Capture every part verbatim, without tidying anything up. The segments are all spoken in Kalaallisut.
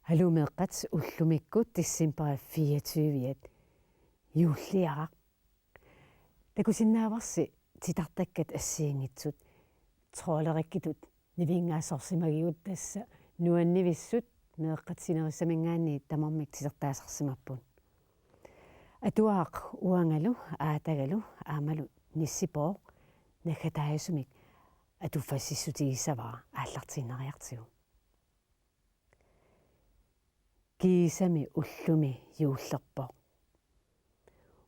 Haluu meeqqat, ullumikkut decembarip fireogtyve-at juulliaraq. Takusinnaavarsi titartakkat assigiinngitsut trolderikkitut nivinngaassorsimagigut, tassa nuannivissut meeqqat sinerissaminngaanniit tamarmik titartaasarsimapput. Atuaraq uangalu, aatagalu aammalu Nissipooq naggataajusumik atuffassissutigissavara aallartiinnariartigu. Kiisami ullumi juullerpoq.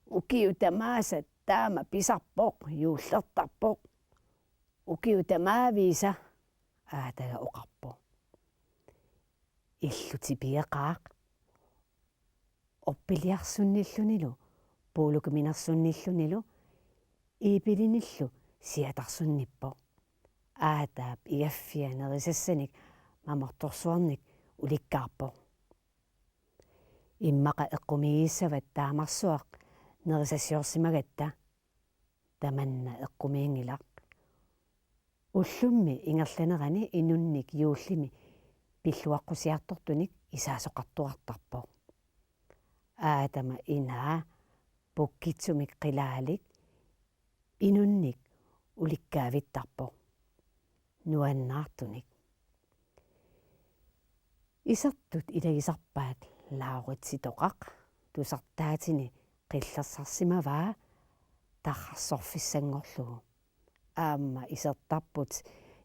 Ukiut tamaasa taama pisarpoq, juullertarpoq. Ukiut tamaavisa, aataga oqarpoq. Illuti pigeqaaq. Orpiliarsunnillunilu, puulukiminersunnillunilu, iipilinillu siatarsunnippoq. Aataap igaffia nerisassanik mamortorsuarnik ulikkaarpoq. Immaqa eqqumiigissavat taamarsuaq nerisassiorsimagatta. Tamanna eqqumiinngilaq. Ullummi ingerlanerani inunnik juullimi pilluaqqusiartortunik isaasoqartuartarpoq. Aatama inaa pukkitsumik qilaalik inunnik ulikkaavittarpoq. Nuannaartunik. Isertut ilagisarpaat Lauritsi Toqaq tusartaatini qillersarsimavaa tarrarsorfissanngorlugu. Aamma isertarput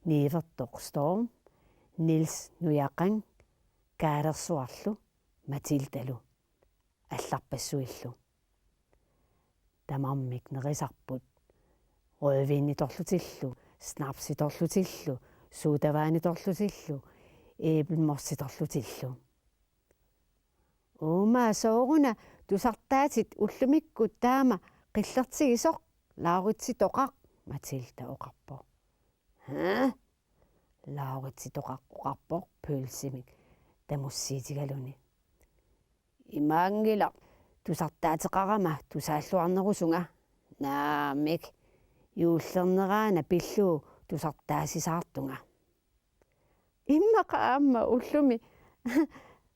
Niivertoq Storm, Niels Nujaqang, Kaalersuarlu, Matildalu allarpassuillu. Tamarmik nerisarput rødvinitorlutillu, snapsitorlutillu, sodavandinitorlutillu, æblemorsitorlutillu. Uuma, sooruna tusartaatit ullumikkut taama qillertigisoq, Lauritsi Toqaq, Matilda oqarpoq. Hæ? Lauritsi Toqaq oqarpoq pølsimik tamussiitigaluni. Imaanngilaq tusartaateqarama tusaalluarnerusunga. Naamik, juullerneraana pillugu tusartaasisaartunga. Immaqa aamma ullumi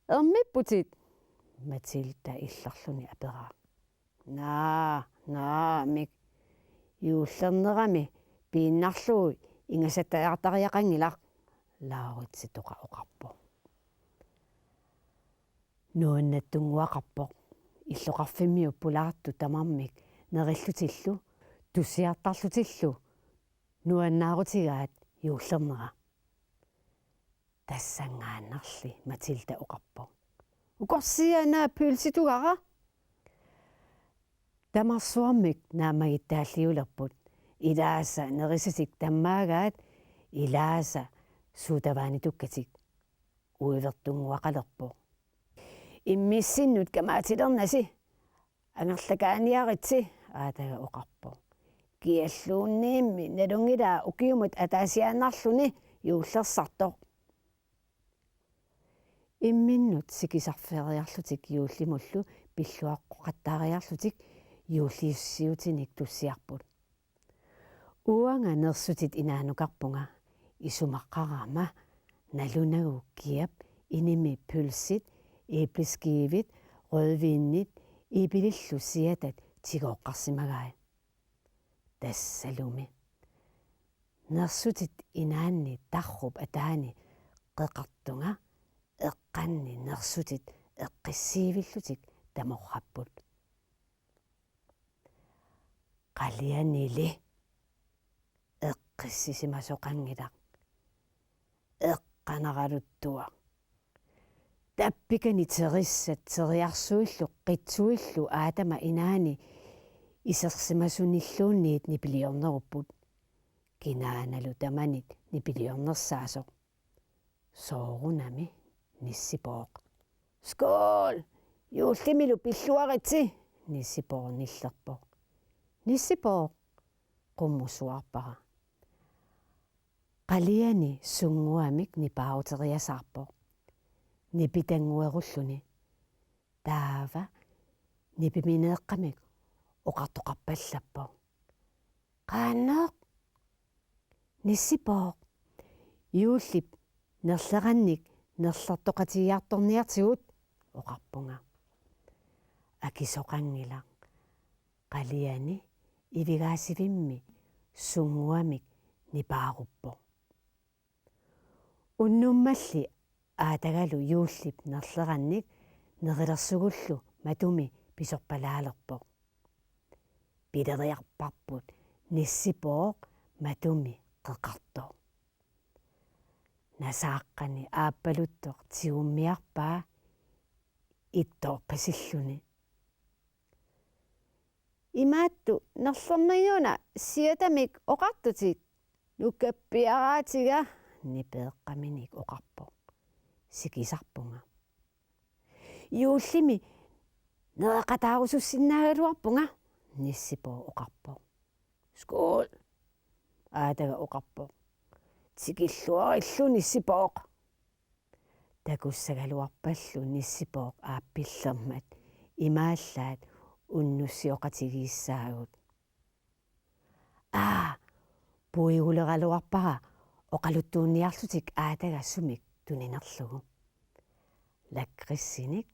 ermipputit? Matilda illarluni aperaa. Naa, naamik. Juullernerami piinnarlugu ingasattajaartariaqanngilaq, Lauritsi Toqaq oqarpoq. Nuannattunnguaqarpoq illoqarfimmiut pulaartut tamarmik nerillutillu tussiartarlutillu nuannaarutigaat juullernera. Tassanngaannarli, Matilda oqarpoq. Ukorsiiaana pølsitugara. Tamarsuarmik naammagittaalliulerput. Ilaasa nerisasik tammaagaat, ilaasa sodavandinitukkatik. Uivertunnguaqalerpoq. Immissinnut kamaatilernasi. Angerlakaaniaritsi, aataga oqarpoq. Kialluunniimmi nalunngilaa ukiumut ataasiaannarluni juullersartoq. Imminnut sikisarferiarlutik juullimullu pilluaqqoqattaariarlutik juulliussiutinik tussiarput. Uanga nersutit inaanukarpunga, isumaqarama nalunagu kiap inimi pølsit, æbleskivit, rødvinit, iipilillu siatat tigooqqarsimagai. Tassalumi. Nersutit inaanni tarrup ataani qeqartunga, eqqanni nersutit eqqissiivillutik tamorrapput. Qalianili eqqissisimasoqanngilaq. Eqqanaraluttuaq. Tappikani terissat teriarsuillu qitsuillu aatama inaani isersimasunilluunniit nipiliornerupput. Kinaanalu tamanit nipiliornersaasoq. Soorunami Nissipooq. Skål! Juullimilu pilluaritsi, Nissipooq nillerpoq. Nissipooq, qummusuarpara. Qaliani sunnguamik nipaaruteriasaarpoq. Nipitannguerulluni. Taava nipimineeqqamik oqartoqarpallappoq. Qaannooq? Nissipooq, juullip nerlerannik nerlertoqatigiartorniartigut, oqarpunga. Akisoqanngilaq. Qaliani ivigaasivimmi sunnguamik nipaaruppoq. Unnummalli aatagalu juullip nerlerannik nerilersugullu matumi pisorpalaalerpoq. Pileriarparput Nissipooq matumi qeqartoq. Nasaaqqani aappaluttoq tigummiarpaa ittoorpasilluni. Imaattoq nerlermik una siatamik oqartutit, nukappiaraatiga, nipeeqqaminik oqarpoq. Sikisarpunga. Juullimi nereqataarusussinnaagaluarpunga, Nissipooq oqarpoq. Skål, aataga oqarpoq. Tikilluarillu, Nissipooq. Takussagaluarpallu Nissipooq aappillermat imaallaat unnussioqatigiissaagut. Aa, puiguleraluarpara oqaluttuunniarlutik aataga sumik tuninerlugu. Lakridsinik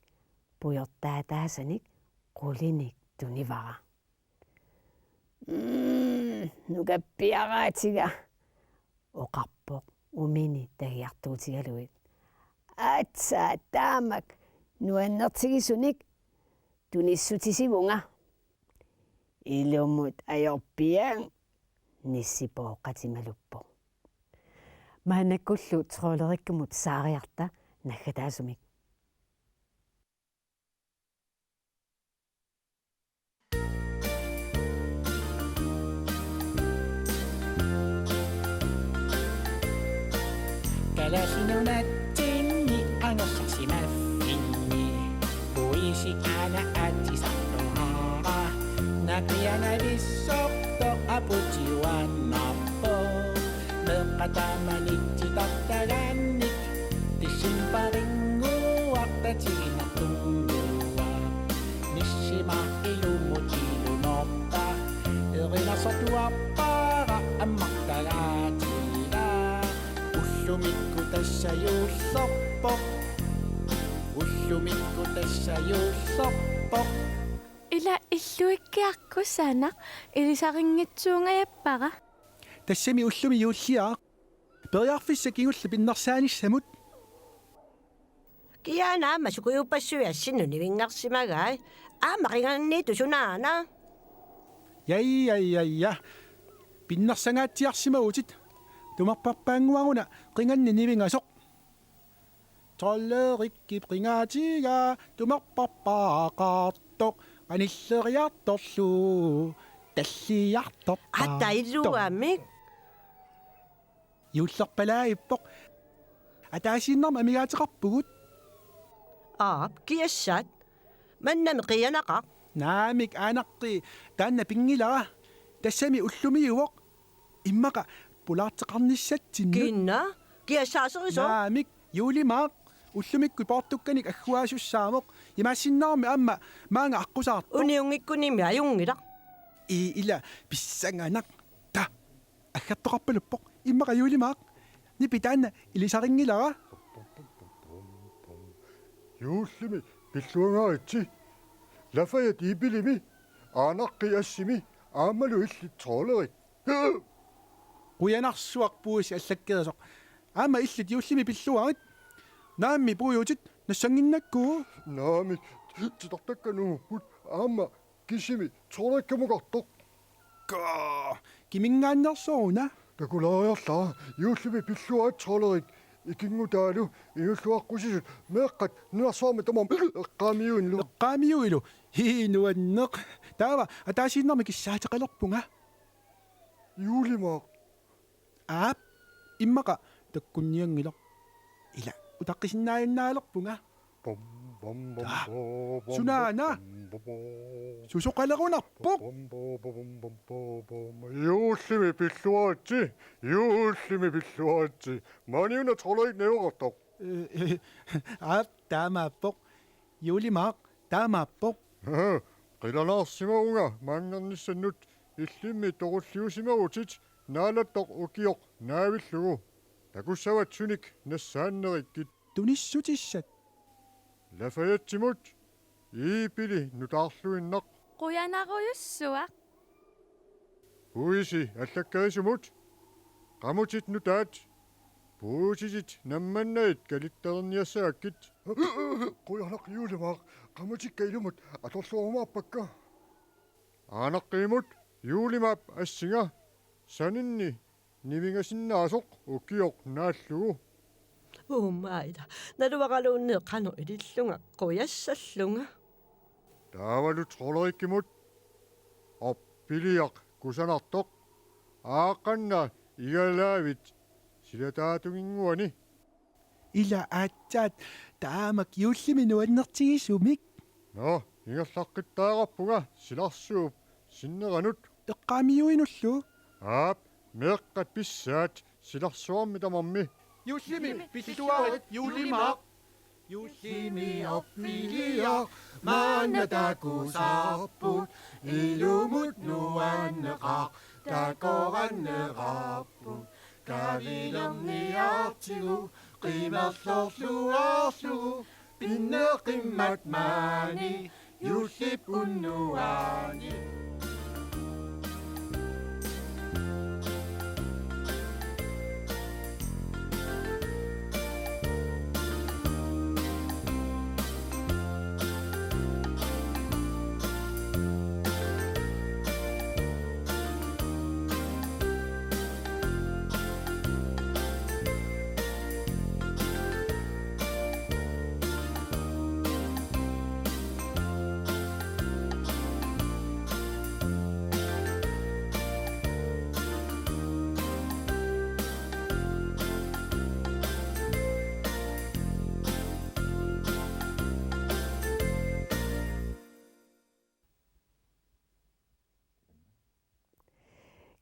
pujortaataasanik qulinik tunivara. Mm, nukappiaraatiga, oqarpoq umini tagiartuutigalugit. Aatsaat taamak nuannertigisunik tunissutisivunga. Ilumut ajorpiaq, Nissipooq qatimaluppoq. Maannakkullu Trolderikkumut saariarta naggataasumik. Kalaallit Nunatsinni angerlarsimaffinni puisi aana aatsisartoq, naqianalissortoq aputiuaannarpoq. Meeqqat taamani titartagaannik decembarinnguaq tatiginartunnguaq. Nissimaaq ilumut ilumoorpa, erinarsortuarpara ammartagaatila. Ullumikkut tassa juullorpoq, ullumikkut tassa juullorpoq. Ila illuikkiaq kusanaq, ilisarinngitsuungajappara. Tassami ullumi juulliaq. Periarfissat kingulliit pinnersaanissamut. Kiaana aamma sukujuppassuit assinnut nivinngarsimagai. Aamma qinganniittut sunaana. Ja, ja, ja, ja. Pinnersangaatsiarsimavutit. Tumarparpaannguaruna qinganni nivingasoq. Trolderikip qingaatiga tumarparpaaqaartoq, qanilleriartorlu talliartortoq. Ata illuamik. Juullerpalaarpoq. Ataasiinnarmik amigaateqarpugut. Aap, kiassat. Mannami qiianaqaaq. Naamik, aanaqqi, taanna pinngilara. Tassami ullumiuvoq. Immaqa pulaarteqarnissatsinnut. Kiinna? Kiassaaserisoq? Naamik, juulimaaq. Ullumikkut poortukkanik agguaasussaamoq. Imaassinnaagami aamma maanga aqqusaartoq. Uniunngikkunimi ajunngilaq. Ii, ila pissanganaq. Ta. Aggertoqarpaluppoq. Immaqa juulimaaq. Nipi taanna ilisarinngilara. Juullimi pilluangaaritsi. Lafayette Iipilimi, aanaqqi assimi, aammalu illit Trolderik. Qujanarsuaq puisi allakkerisoq. Aamma illit juullimi pilluarit. Naammi puiutit nassannginnakku. Naamik, titartakkat nungupput. Aamma kisimi Trolderikkamukartoq. Kaa, kiminngaanneersoq una? Takulaariarlara, juullimi pilluarit Trolderik, ikinngutaalu inuulluaqqusisut meeqqat nunarsuarmi tamarmik eqqaamiuinilu. Eqqaamiuilu? Hii, nuanneq. Taava ataasiinnarmik kissaateqalerpunga. Juulimaaq. Aap, immaqa takkunnianngilaq. Ila, utaqqisinnaajunnaarpunga. Pom, pom, pom, taa, pom, pom, sunaana? Pom, pom, pom. Susoqalerunarpoq. Pom, pom, pom, pom, pom, pom. Juullimi pilluaritsi, juullimi pilluaritsi. Maaniuna Trolderik najugaqartoq. Ee, ee, aap, taamaappoq. Juulimaaq, taamaappoq. Qilanaarsimavunga maanngernissannut, illimmi toqulliusimavutit naalattoq ukioq naavillugu. Takussavat sunik nassaannerikkit. tunissutissat. Lafayettemut iipili nutaarluinnaq. Qujanarujussuaq. Puisi allakkarisumut. Qamutit nutaat puisisit nammannait kalittarniassagakkit. Qujanaq juulimaaq, qamutikka ilumut atorluarumaarpakka. Aanaqqiimut juulimaap assinga saninni nivingasinnaasoq ukioq naallugu. Uumaila, naluaraluunniit qanoq ilillunga qujassallunga. Taavalu trollerikkimut orpiliaq kusanartoq aaqqanna igalaavit silataatunginnguani. Ila aatsaat taamak juullimi nuannertigisumik. Nå, ingerlaqqittaaqqaarpunga silarsuup sinneranut. Eqqaamiuinullu. Aap, meeqqat pissaat silarsuarmi tamarmi. Juullimi pilluttuarit juulimaaq. Juullimi orpiliaq maanna takusarput, ilumut nuanneqaaq takoranneqarput. Kavilerniartigu qimerlorluarlugu pinneqimmat maani juullip unnuani.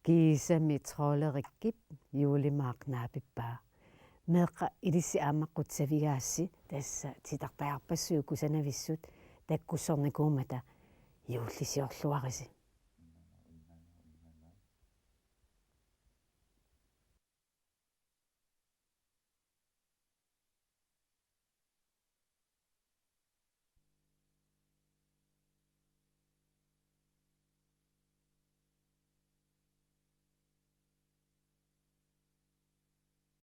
Kiisami trollerikkip juulimaaq naapippaa. Meeqqat ilissi aamma qutsavigaassi, tassa titartagarpassuit kusanavissut takkussornikuummata juullisiorluarisi.